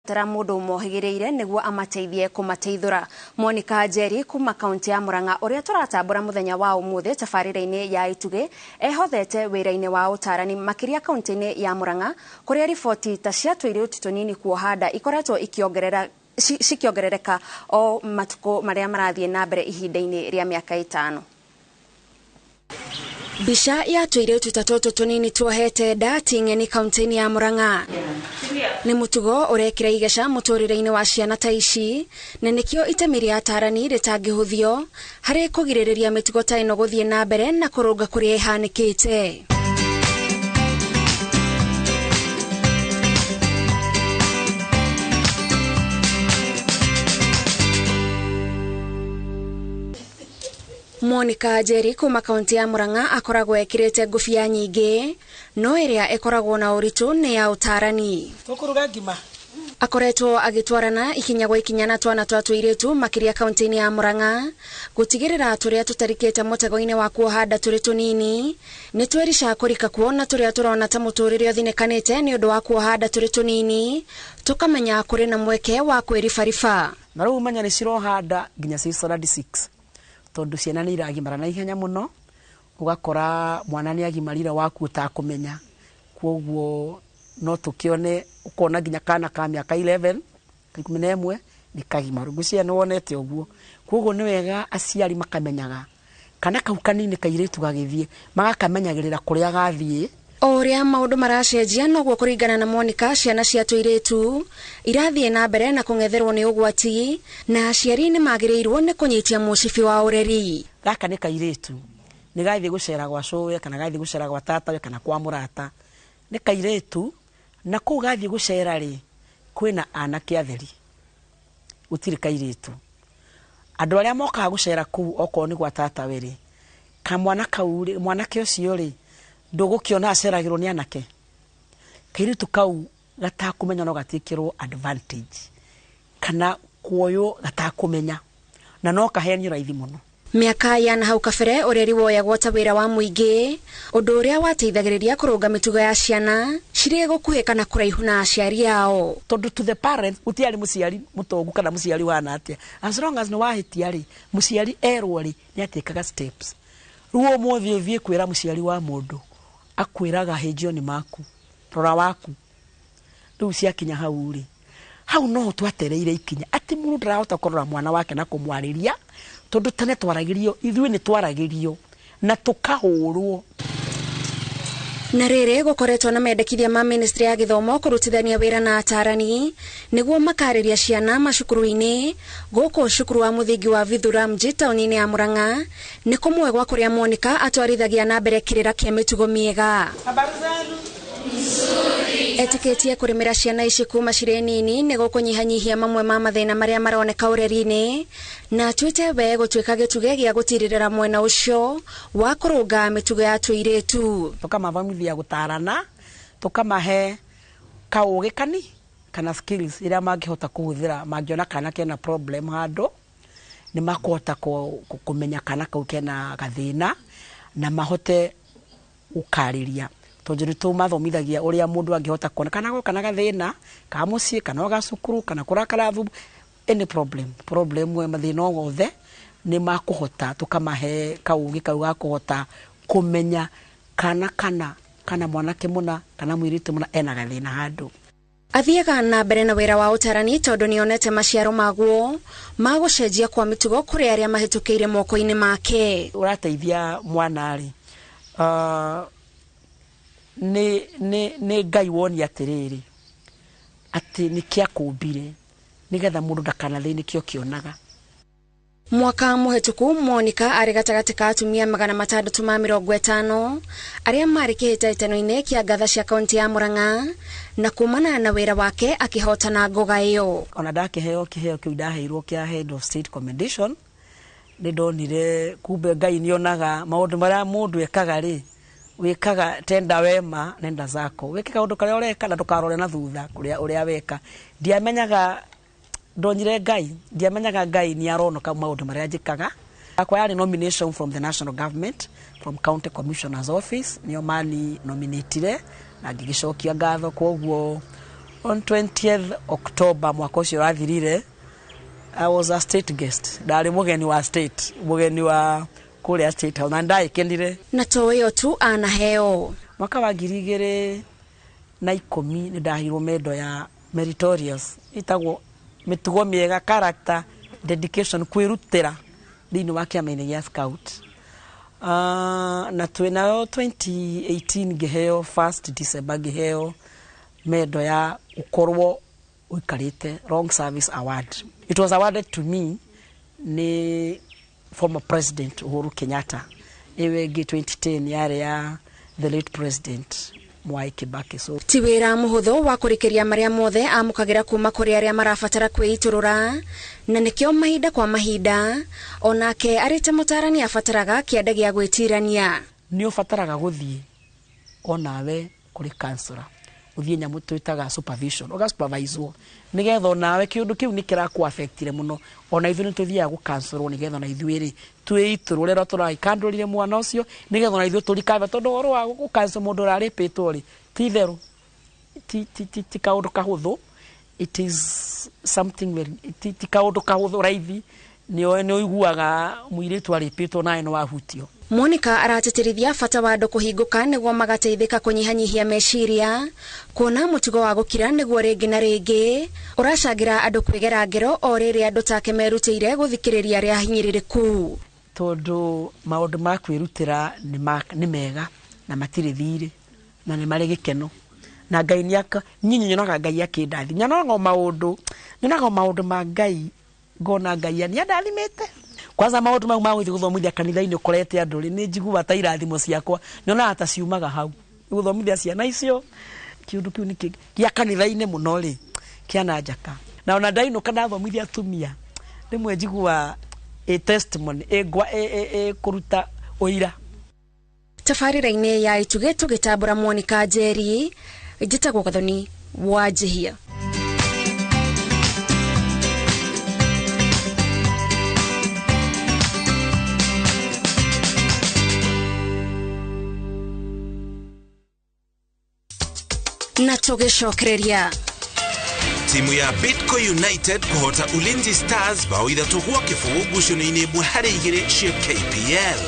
Tara mũndũ mohĩgĩrĩire nĩguo amateithie kũmateithũra. Monica Njeri kuma kaunti ya Murang'a ũrĩa tũratambũra mũthenya wa ũmũthĩ tabarĩra-inĩ ya Itugĩ ehothete wĩra-inĩ wa ũtarani makĩria kaunti-inĩ ya Murang'a kũrĩa riboti ta cia tũirĩtu tũnini kuoha nda ikoretwo ikĩongerera cikĩongerereka o matukũ marĩa marathiĩ na mbere ihinda-inĩ rĩa mĩaka 5. Mbica ya tũirĩtu ta tũtũ tũnini tuohete nda ti ng'eni kaunti-inĩ ya Murang'a. Nĩ mũtugo ũrekĩra igeca mũtũrĩre-inĩ wa ciana ta ici, na nĩkĩo itemi rĩa atarani rĩtangĩhũthio harĩ kũgirĩrĩria mĩtugo ta ĩno gũthiĩ na mbere na kũrũnga kũrĩa ĩhanĩkĩte. Monica Njeri kuma kaunti ya Murang'a akoragwo ekĩrĩte ngũbia nyingĩ, no ĩrĩa ĩkoragwo na ũritũ nĩ ya ũtarani. Tũkũruga ngima. Akoretwo agĩtwarana ikinya gwa ikinya na twana twa tũirĩtu makĩria kaunti-inĩ ya Murang'a gũtigĩrĩra tũrĩa tũtarikĩte mũtego-inĩ wa kuoha nda tũrĩ tũnini nĩ twerica kũrika kuo, na tũrĩa tũrona ta mũtũrĩre ũthinĩkanĩte nĩ ũndũ wa kuoha nda tũrĩ tũnini tũkamenya kũrĩ na mweke wa kwĩribariba. Na rĩu menya nĩ ciroha nda nginya ciĩ standard 6, tondũ ciana nĩ iragimara na ihenya mũno, ũgakora mwana nĩ agimarire waku ũtakũmenya. Kwoguo no tũkĩone, ũkona nginya kana ka mĩaka 11, ka 11 nĩ kagimaru. Ngwĩciria nĩ wonete ũguo. Kwoguo nĩ wega aciari makamenyaga kana kau kanini kairĩtu gagĩthiĩ, magakamenyagĩrĩra kũrĩa gathiĩ. O ũrĩa maũndũ maracenjia noguo kũringana na Monica, ciana cia tũirĩtu irathiĩ na mbere na kũng'etherwo nĩ ũgwati, na aciari nĩ magĩrĩirwo nĩ kũnyitia mũcibi wa ũreri. Gaka nĩ kairĩtu, nĩ gathiĩ gũcera gwa cũwe kana gathiĩ gũcera gwa tatawe kana kwa mũrata. Nĩ kairĩtu, na kũu gathiĩ gũcera rĩ, kwĩna anake atheri, gũtirĩ kairĩtu. Andũ arĩa mokaga gũcera kũu okorwo nĩ gwa tatawe rĩ, kamwana kau rĩ, mwanake ũcio rĩ, ndũgũkĩona aceragĩrwo nĩ anake. Kairĩtu kau gatakũmenya no gatĩkĩrwo advantage kana kuoywo gatakũmenya, na no kaheanio raithi mũno. Mĩaka ya na hau kabere ũreri woyagwo ta wĩra wa mũingĩ, ũndũ ũrĩa wateithagĩrĩria kũrũnga mĩtugo ya ciana cirĩ gũkuhĩ kana kũraihu na aciari ao. Tondũ to the parents gũtiarĩ mũciari mũtongu kana mũciari wana atĩa, as long as nĩ wahĩtia rĩ, mũciari erwo rĩ, nĩ atĩkaga steps. Rĩu ũmũthĩ ũthiĩ kwĩra mũciari wa mũndũ, akwĩraga hĩnjio nĩ maku, rora waku. Rĩu ciakinya hau rĩ, hau no twatereire ikinya atĩ mũndũ ndarahota kũrora mwana wake na kũmwarĩria, tondũ tene twaragĩrio, ithuĩ nĩ twaragĩrio na tũkahũrwo. Na rĩrĩ gũkoretwo na mendekithia ma ministry ya gĩthomo kũrutithania wĩra na atarani nĩguo makarĩria ciana macukuru-inĩ. Gũkũ cukuru wa mũthingi wa Vithuramji taũni-inĩ ya Murang'a nĩ kũmwe gwa kũrĩa Monica atwarithagia na mbere kĩrĩra kĩa mĩtugo mĩega. Etĩkĩtie kũrĩmĩra ciana ici kuma cirĩ nini nĩ gũkũnyihanyihia mamwe ma mathĩna marĩa maroneka ũreri-inĩ, na atuĩte we gũtuĩka gĩtugĩ gĩa gũtirĩrĩra mwena ũcio wa kũrũnga mĩtugo ya tũirĩtu. Tũkamathomithia gũtarana, tũkamahe kaũgĩ kani kana skills iria mangĩhota kũhũthĩra mangĩona kana kena problem handũ, nĩ makũhota kũmenya kana kau kena gathĩna na mahote gũkarĩria. Tondũ nĩ tũmathomithagia ũrĩa mũndũ angĩhota kuona kana goka na gathĩna ka mũciĩ kana ga cukuru kana kũrakara thubu, any problem, problem mathĩna o wothe nĩ makũhota, tũkamahe kaũgĩ kau ga kũhota kũmenya kana kana kana mwanake mũna kana mũirĩtu mũna ena gathĩna handũ. Athiaga na mbere na wĩra wa ũtarani tondũ nĩonete maciaro maguo ma gũcenjia kwa mĩtugo kũrĩ arĩa mahĩtũkĩire moko-inĩ make. Ũrateithia mwana rĩ, nĩ Ngai wonia atĩrĩrĩ atĩ nĩ kĩakũmbire nĩgetha mũndũ ndakanathĩnĩke ũkĩonaga. Mwaka mũhĩtũku Monica arĩ gatagatĩ ka atumia 650 arĩa marĩ kĩhĩtahĩtano-inĩ kĩa ngatha cia kaunti ya Murang'a, na kumana na wĩra wake akĩhotana ngoga ĩyo. Ona ndakĩheo kĩheo kĩu ndaheirwo kĩa Head of State Commendation, nĩ ndonire kumbe Ngai nĩonaga maũndũ marĩa mũndũ ekaga rĩ, wĩkaga tenda wema nenda zako, wĩke kaũndũ karĩa ũreka na ndũkarore na thutha kũrĩa ũrĩa weka. Ndiamenyaga, ndonire Ngai, ndiamenyaga Ngai nĩ aronoka maũndũ marĩa njĩkaga. Yakwa yarĩ nomination from the national government, from county commissioner's office, nĩo mani nominatire na ngĩgĩcokia ngatho. Kwoguo On 20th October mwaka ũcio ũrathirire, I was a state guest. Ndarĩ mũgeni wa state, mũgeni wa kũrĩa State House, na ndagĩkenire. Na to ĩyo tu anaheo. Mwaka wa 2010 nĩ ndaheirwo mendo ya meritorious, ĩtagwo mĩtugo mĩega, character, dedication, kwĩrutĩra thĩinĩ wa kĩama-inĩ gĩa scout. Na twĩ nayo 2018 ngĩheo 1st December ngĩheo mendo ya gũkorwo ũikarĩte long service award. It was awarded to me nĩ former president Uhuru Kenyatta. Ĩyo ĩngĩ 2010 yarĩ ya the late president Mwai Kibaki. So ti wĩra mũhũthũ wa kũrĩkĩria marĩa mothe amũkagĩra kuma kũrĩ arĩa marabatara kwĩitũrũra, na nĩkĩo mahinda kwa mahinda onake arĩ ta mũtarani abataraga kĩanda gĩa gwĩtirania. Nĩ ũbataraga gũthiĩ onawe kũrĩ counselor, ũthiĩ nyamũ twĩtaga supervision, ũgasupervisewo nĩgetha onawe kĩũndũ kĩu nĩ kĩrakũ-affectire mũno. Ona ithuĩ nĩ tũthiaga gũkancorwo nĩgetha ona ithuĩ rĩ twĩitũrũre ũrĩa tũragĩkandũrire mwana ũcio, nĩgetha ona ithuĩ tũrikave, tondũ ũhoro wa gũkancwo mũndũ ũrarĩpĩtwo rĩ ti itherũ, ti kaũndũ kahũthũ. It is something very, ti kaũndũ kahũthũ raithi. Nĩ ũiguaga mũirĩtu arĩpĩtwo nawe nĩ wahutio. Monica aratĩtĩrithia bata wa andũ kũhingũka nĩguo magateithĩka kũnyihanyihia meciria, kuona mũtugo wa gũkira nĩguo rĩngĩ na rĩngĩ ũracangĩra andũ kwĩgera ngero o rĩrĩa andũ take merutĩire gũthikĩrĩria arĩa ahinyĩrĩrĩku. Tondũ maũndũ ma kwĩrutĩra nĩ mega na matirĩ thirĩ na nĩ marĩ gĩkeno, na Ngai nĩaka niĩ nyonaga Ngai akĩndathima, nyonaga maũndũ ma Ngai, ngona Ngai nĩandathimĩte. Kwanza maũndũ mau ma gũthiĩ gũthomithia kanitha-inĩ ũkorete andũ rĩ, nĩ njiguaga ta irathimo ciakwa nyonaga ta ciumaga hau gũthomithia ciana icio. Kĩũndũ kĩu nĩ gĩa kanitha-inĩ mũno rĩ kĩananjaka, na ona ndainũka ndathomithia atumia rĩmwe njiguaga ĩ testimony ĩ kũruta ũira. Tabarĩra-inĩ ya Itugĩ tũgĩtambũra Monica Njeri, njĩtagwo Gathoni wa Njihia. Na tũgĩcokereria timu ya Bidco United kũhota Ulinzi Stars bao 3-0 ngucanio-inĩ 1-2 cia KPL.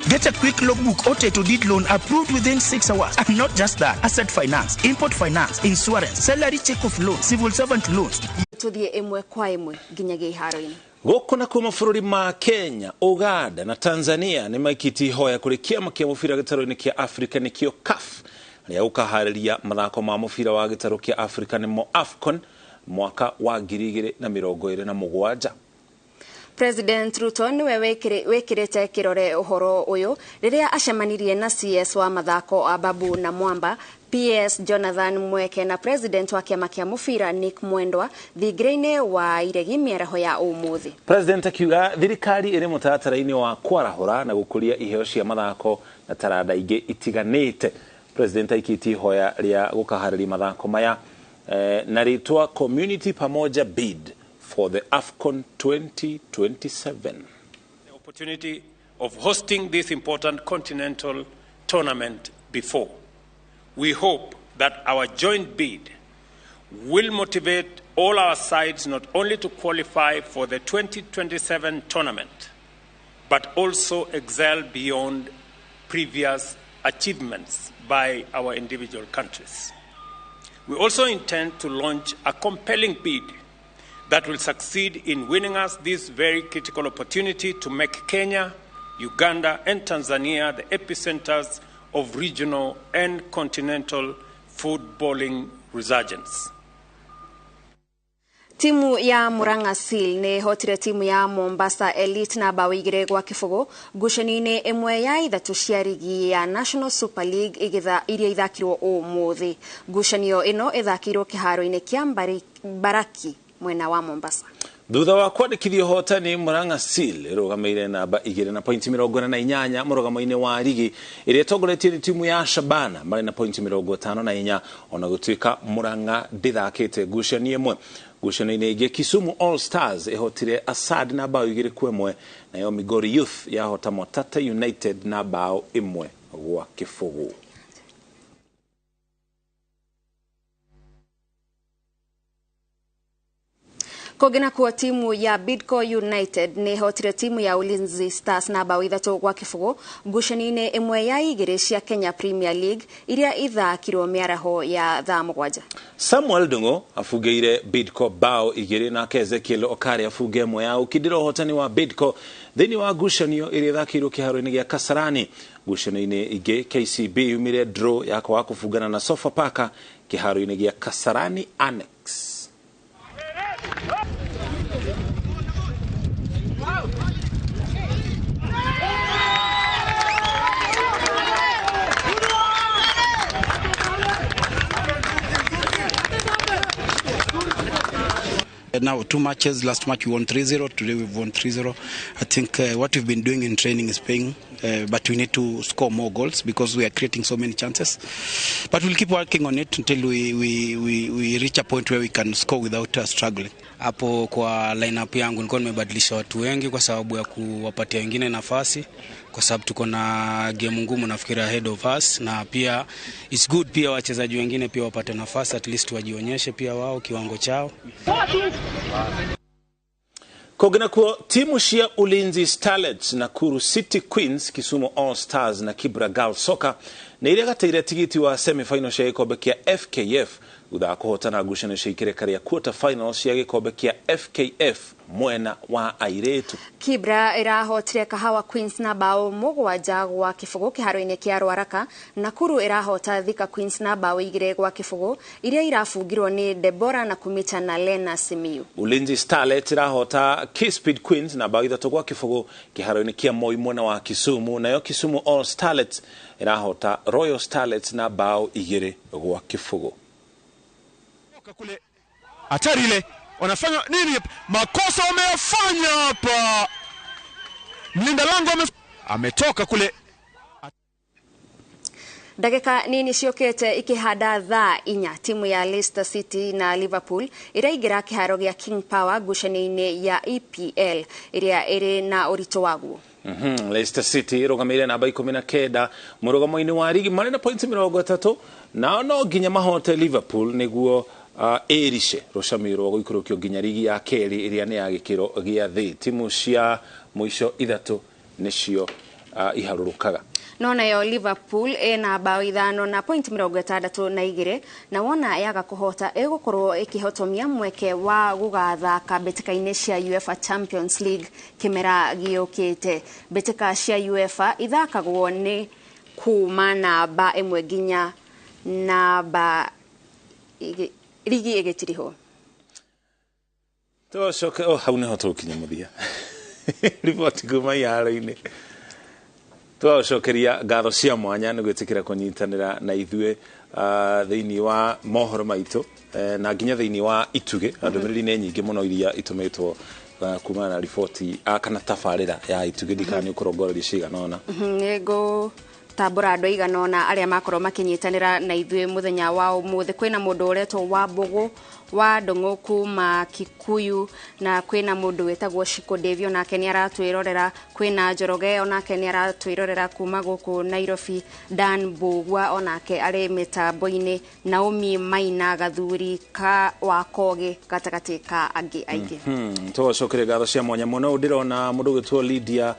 Get a quick logbook or title deed loan approved within 6 hours. And not just that, asset finance, import finance, insurance, salary check of loan, civil servant loans. Tuthiĩ ĩmwe kwa ĩmwe nginyagia iharo-inĩ. Gũkũ na kuo mabũrũri ma Kenya, Uganda na Tanzania nĩ maikĩtie ihoya kũrĩ kĩama kĩa mũbira gĩtarũ-inĩ kĩa Afrika nĩkĩo CAF rĩa gũkaharĩria mathako ma mũbira wa gĩtarũ kĩa Afrika nĩmo AFCON mwaka wa 2027. President Ruto niwe wĩkĩrĩte kĩrore ũhoro ũyũ rĩrĩa acemanirie na CS wa mathako Ababu na Mwamba, PS Jonathan Mweke na President wa kĩama kĩa mũbira Nick Mwendwa thingira-inĩ wa Iregi mĩaraho ya ũmũthĩ. President akiuga thirikari ĩrĩ mũtaratara-inĩ wa kwarahũra na gũkũria iheo cia mathako na taranda ingĩ itiganĩte. President aikĩtie ihoya rĩa gũkaharĩria mathako maya na rĩtwa Community Pamoja Bid for the AFCON 2027. The opportunity of hosting this important continental tournament before. We hope that our joint bid will motivate all our sides not only to qualify for the 2027 tournament, but also excel beyond previous achievements by our individual countries. We also intend to launch a compelling bid that will succeed in winning us this very critical opportunity to make Kenya, Uganda, and Tanzania the epicenters of regional and continental footballing resurgence. Timu ya Murang'a Seal nĩ ĩhotire timu ya Mombasa Elite na bao 2-0 ngucanio-inĩ 1 ya 3 cia rigi ya National Super League iria ithakirwo ũmũthĩ. Ngucanio ĩno ĩthakĩirwo kĩharo-inĩ kĩa Mbaraki mwena wa Mombasa. Thutha wa kwandĩkithia ũhotani, Murang'a Seal ĩrũgamĩire namba 2 na pointi 48 mũrũgamo-inĩ wa rigi ĩrĩa ĩtongoretio nĩ timu ya Shabana marĩ na pointi 54, ona gũtuĩka Murang'a ndĩthakĩte ngucanio ĩmwe. Ngucanio-inĩ ĩngĩ, Kisumu All Stars ĩhotire Asad na bao 2-1, nayo Migori Youth yahota Mwatate United na bao 1-0. Kũngĩ nakuo timu ya Bidco United nĩ ĩhotire timu ya Ulinzi Stars na bao 3-0 ngucanio-inĩ ĩmwe ya 2 cia Kenya Premier League iria ithakirwo mĩaraho ya thaa 7. Samuel Ndung'u abungeire Bidco bao 2 nake Ezekiel Okare abunge ĩmwe ya ũkindĩra ũhotani wa Bidco thĩinĩ wa ngucanio ĩrĩa ĩthakĩirwo kĩharo-inĩ gĩa Kasarani. Ngucanio-inĩ ingĩ KCB yumire draw ya kwaga kũbungana na Sofapaka kĩharo-inĩ gĩa Kasarani Annex. Now 2 matches. Last match we won 3-0. Today we've won 3-0. I think what we've been doing in training is paying, but we need to score more goals because we are creating so many chances. But we'll keep working on it until we reach a point where we can score without struggling. Hapo kwa lineup yangu nilikuwa nimebadilisha watu wengi kwa sababu ya kuwapatia wengine nafasi, kwa sababu tuko na game ngumu nafikiri ahead of us, na pia it's good pia wachezaji wengine pia wapate nafasi, at least wajionyeshe pia wao kiwango chao. Kũngĩ nakuo timu cia Ulinzi Starlets, Nakuru City Queens, Kisumu All Stars na Kibra Girls Soccer nĩ iregateire tigiti wa semi-final cia gĩkombe kĩa FKF thutha wa kũhotana ngucanio cia ikereka rĩa quarter final cia gĩkombe kĩa FKF mwena wa airĩtu. Kibra ĩrahotire Kahawa Queens na bao 7-0 kĩharo-inĩ kĩa Rwaraka. Nakuru ĩrahota Thika Queens na bao 2-0 iria irabungirwo nĩ Deborah na Kumita na Lena Simiyu. Ulinzi Starlets ĩrahota K-Speed Queens na bao 3-0 kĩharo-inĩ kĩa Moi mwena wa Kisumu, nayo Kisumu All Starlets ĩrahota Royal Starlets na bao 2-0. Kule hatari ile wanafanya nini? Makosa wameyafanya hapa. Mlinda lango ametoka kule. Ndagĩka nini ciũkĩte ikĩhanda thaa 4 timu ya Leicester City na Liverpool ĩraingĩra kĩharo gĩa King Power ngucanio-inĩ ya EPL ĩrĩa ĩrĩ na ũritũ waguo. Leicester City ĩrũgamĩire namba 19 mũrũgamo-inĩ wa rigi marĩ na pointi 30, nao no nginya mahote Liverpool nĩguo ĩrice rũcamio rwa gũikũrũkio nginya rigi ya kerĩ ĩrĩa nĩ ya gĩkĩro gĩa thĩ. Timu cia mũico 3 nĩcio iharũrũkaga. No nayo Liverpool ĩna bao 5 na point 62 na wona yaga kũhota ĩgũkorwo ĩkĩhotomia mweke wa gũgathaka mbĩtĩka-inĩ cia UEFA Champions League kĩmera gĩũkĩte. Mbĩtĩka cia UEFA ithakagwo nĩ kuma namba 1 nginya namba rigi ĩgĩtirihwo. Tũcoke hau nĩho tũkinya mũthia. Riboti kuma iharo-inĩ. Tũgacokeria ngatho cia mwanya nĩ gwĩtĩkĩra kũnyitanĩra na ithuĩ thĩinĩ wa mohoro maitũ na nginya thĩinĩ wa itugĩ. Ndũmĩrĩri nĩ nyingĩ mũno iria itũmĩtwo kumana na riboti kana tabarĩra ya itugĩ, ndikana nĩ ũkũrongoreria cigana ũna. Nĩngũ tambũra andũ aigana ũna arĩa makorwo makĩnyitanĩra na ithuĩ mũthenya wa ũmũthĩ. Kwĩna mũndũ ũretwo Wambũgũ wa Ndũng'ũ kuma Kikuyu, na kwĩna mũndũ wĩtagwo Shiko Davy onake nĩ aratwĩrorera. Kwĩna Njoroge onake nĩ aratwĩrorera kuma gũkũ Nairobi. Dan Mbũgua onake arĩ mĩtambo-inĩ. Naomi Maina Gathuri ka wa Kogi gatagatĩ ka angĩ aingĩ. Tũgacokeria ngatho cia mwanya mũno. Ndĩrona mũndũ ũgwĩtwo Lydia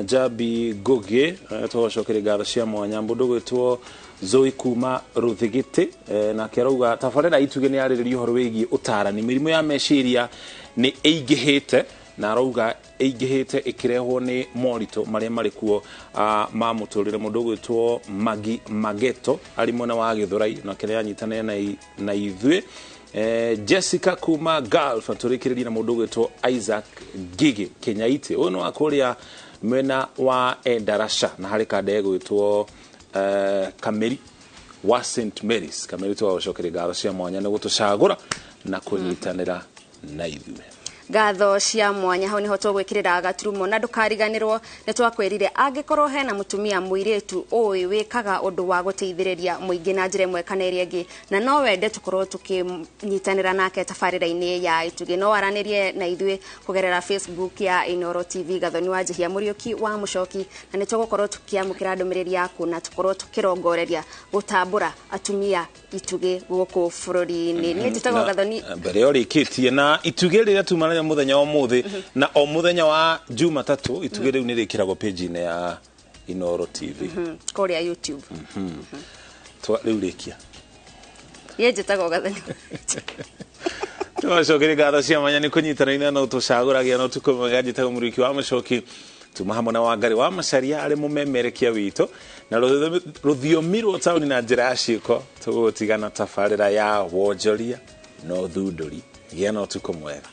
Jabi Ngugi, tũgacokeria ngatho cia mwanya. Mũndũ ũgwĩtwo Zoe kuma Ruthigiti nake arauga tabarĩra itugĩ nĩ yarĩrĩria ũhoro wĩgiĩ ũtarani, mĩrimũ ya meciria nĩ ĩingĩhĩte, na arauga ĩingĩhĩte ĩkĩrehwo nĩ moritũ marĩa marĩ kuo ma mũtũrĩre. Mũndũ ũgwĩtwo Magi Mageto arĩ mwena wa Gĩthũrai nake nĩ anyitanĩire na ithuĩ. Jessica kuma Gulf tũrĩkĩrĩrie na mũndũ ũgwĩtwo Isaac Gigi Kenyaite, ũyũ nĩ wa kũrĩa mwena wa Endarasha, na harĩ kanda ĩgwĩtwo Kameri wa St Mary's. Kameri tũgacokeria ngatho cia mwanya nĩ gũtũcagũra na kũnyitanĩra na ithuĩ. Ngatho cia mwanya hau niho tũgwĩkĩrĩra gaturumo, na ndũkariganĩrwo nĩ twakwĩrire angĩkorwo hena mũtumia mũirĩtu ũĩ wĩkaga ũndũ wa gũteithĩrĩria mũingĩ na njĩra ĩmwe kana ĩrĩa ĩngĩ, na no wende tũkorwo tũkĩnyitanĩra nake tabarĩra-inĩ ya Itugĩ, no aranĩrie na ithuĩ kũgerera Facebook ya Inooro TV. Gathoni wa Njihia Mũriũki wa Mũcoki, na nĩ tũgũkorwo tũkĩamũkĩra ndũmĩrĩri yaku na tũkorwo tũkĩrongoreria gũtambũra atumia Itugĩ gũkũ bũrũri-inĩ. Niĩ njĩtagwo Gathoni. Mbere yo rĩkĩtie na Itugĩ rĩrĩa tuma narĩo mũthenya wa ũmũthĩ na o mũthenya wa Jumatatũ, Itugĩ rĩu nĩ rĩkĩragwo page-inĩ ya Inoro TV kũrĩa YouTube. Rĩu rĩkia. Niĩ njĩtagwo Gathoni. Tũgacokeria ngatho cia mwanya nĩ kũnyitanĩra no tũcagũragia no tukũ mwega. Njĩtagwo Mũrĩki wa Mũcoki, tuma hamwe na Wangari wa Macaria arĩ mũmemerekia witũ na rũthiomi rwa taũni na njĩra ya ciĩko. Tũgũtigana tabarĩra ya wonjoria na ũthundũri. Gĩa na ũtukũ mwega.